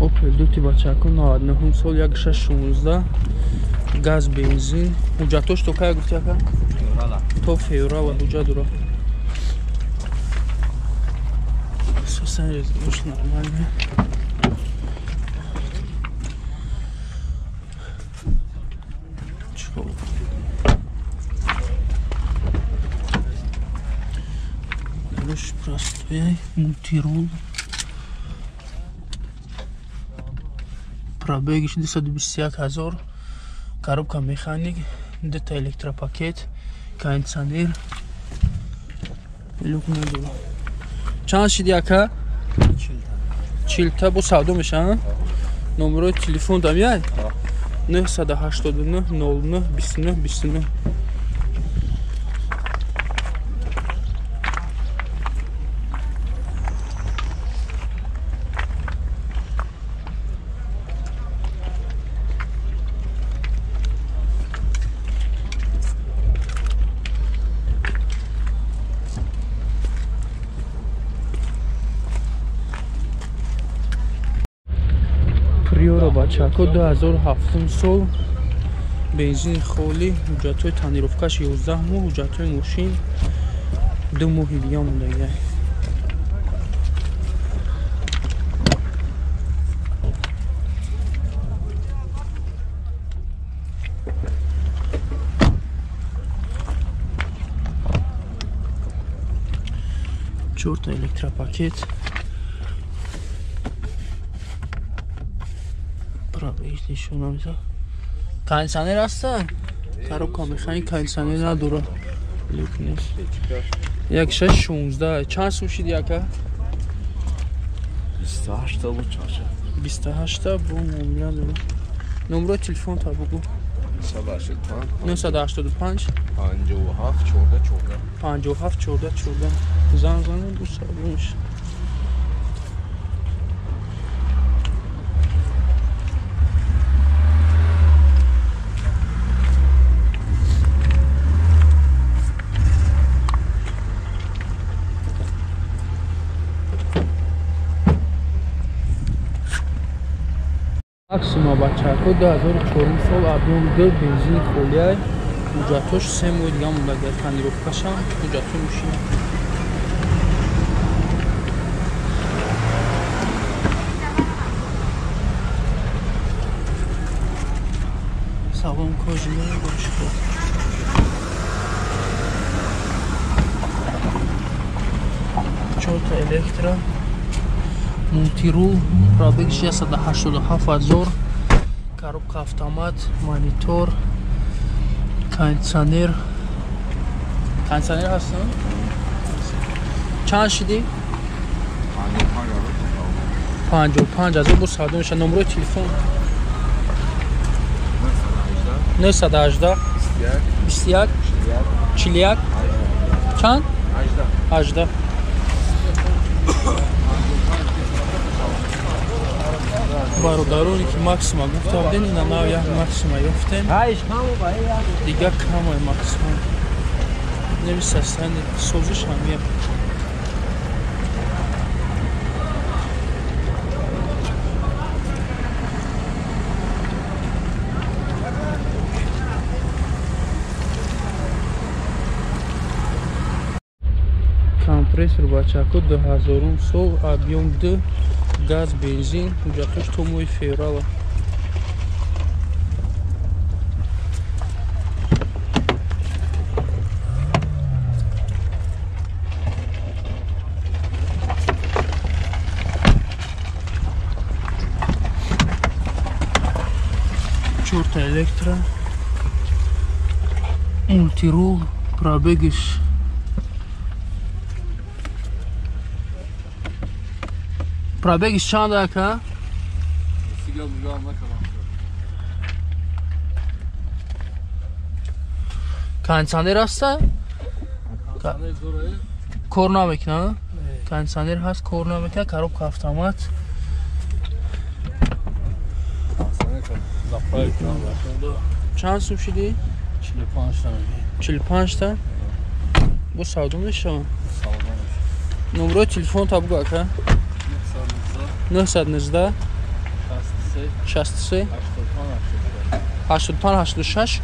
Opel дути бачако 99 сол 1616 газ бензин. Ҳуҷҷатош то кай гуфти ака? То феврала ҳуҷҷат дора. Состояние уж нормально. Короче, простой мультирул. Пробегиш 221 ҳазор. Коробка механик, дута электропакет, кондиционер. Люк надора. Чанд шиди ака? 40 та бо савдо мешава? Номерои телефон дам яй? 989 09 29 29. Приора бачако 2007 сол бензини холӣ, ҳуҷҷатҳои тонировкаш 11 моҳ, ҳуҷҷатҳои мошин 2 моҳи дига мондагиай. Чорта электропакет. Нишон намеда. Кондиционер ҳаста? Коробка механик кондиционер надора. Люк нест. 1616 чанд сум шиди ака? 28 та бу чаша. 28 та бу муомила дора. Номерои телефон та бугу. 985 985 57 14 14. 57 14 14. Занг занед бу савдо мешавад. Максима бачако 2004 сол объем 2 бензини холиай, ҳуҷҷатош 3 моҳи дига мондагиай, тонировкашам ҳуҷҷатҳои мошина. Салон кожаный бачако. Чорта электро. Мультирул, пробег 687 ҳазор, коробка автомат, монитор, кондиционер. Кондиционер ҳаст? Чанд шиди? 55 ҳазор бо савдо мешавад. Номерои телефон 918 21 41 чанд? 18. Бародароне ки Максима гуфта будем, ина нав як Максима ёфтем. Дигар камай Максима. Неви состояние созиш ҳамия. Компрессор бачако 2000 сол объем 2 газ бензин, ҳуҷҷатош то моҳи феврала. Чорта электро, мультирул, пробегиш чанд ака? Кондиционер ҳаста? Кор намекунад? Кондиционер ҳаст, кор намекунад, коробка автомат. Чанд сум шиди? 45 та. Бо савдо мешавад? Номерои телефон та бугу ака. 919 63 85 86.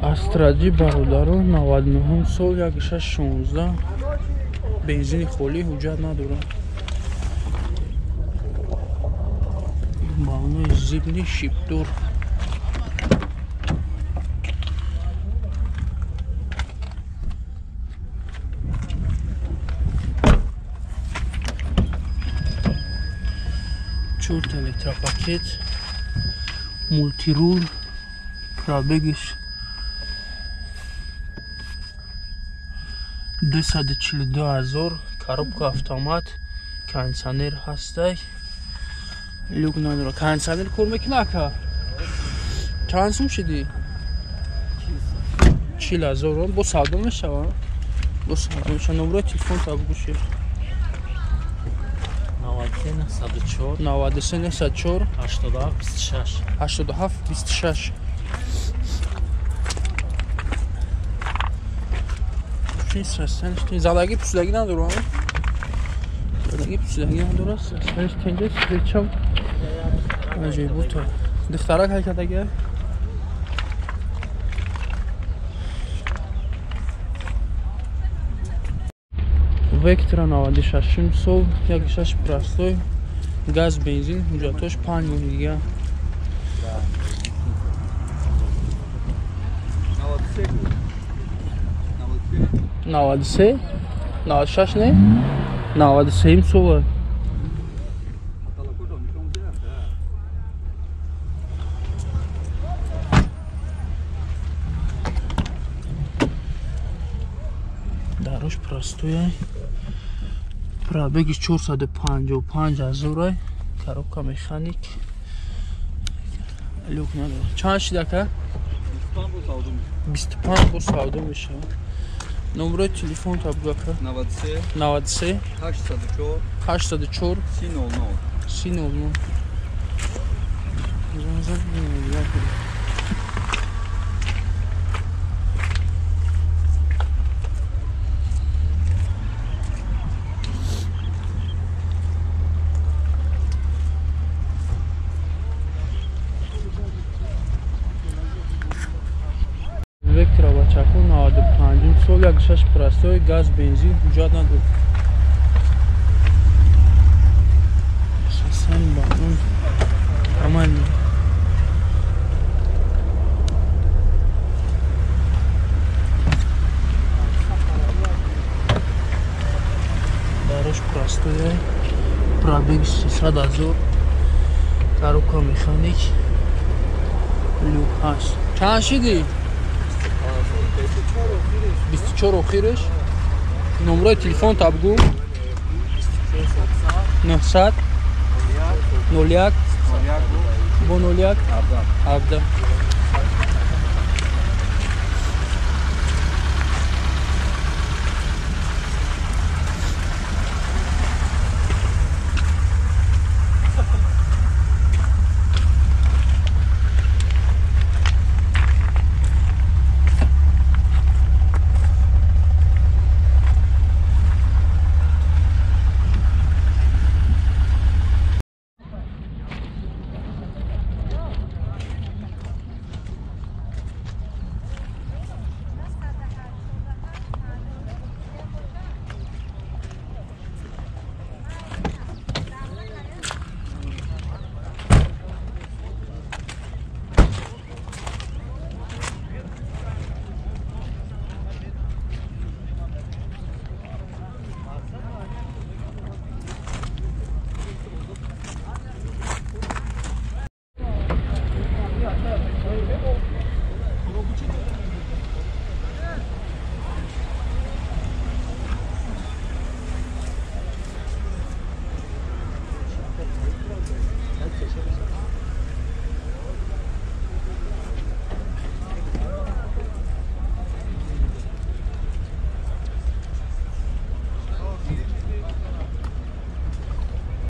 Астради бародаро 99 сол 1616 бензини холӣ ҳуҷҷат надорад. Балони зимни шибдор. Чорта электропакет, мултирул, пробегиш 242 000, коробка автомат, кондиционер ҳастай, люк надорад. Кондиционер кор мекунад ака? Чанд сум шидӣ? 40 000. Бо савдо мешавад? Бо савдо мешавад. Номерои телефон та бигӯшед. 93 904 93 904 87 26 87 26. Задаги пусидаги надорам. Задаги пусидаги надорад. Сараш тенҷа сирчам. Аҷиб то. Духтарак ҳай кадаги. Вектора 96 сол, 16 простой, газ, бензин, ҳуҷҷатош 5 моҳ дига. 93 96 не 93 сола. Дарош простой, пробеги 455 000, коробка механик, люк надорад. Чанд шид ака? 25 бо савдо мешавад. Номерои телефон та буг ака? 93 93 804 804 300 300. Вектора бачако 95 сол 16 простой, газ, бензин, ҳуҷҷат надорад. Шасан балон нормально. Дарош простой, пробег 300 000, коробка механик, люк ҳаст. Чанд шидӣ? 24 охирش. Номерои телефон та бигӯ. 900 01 бо 01 17.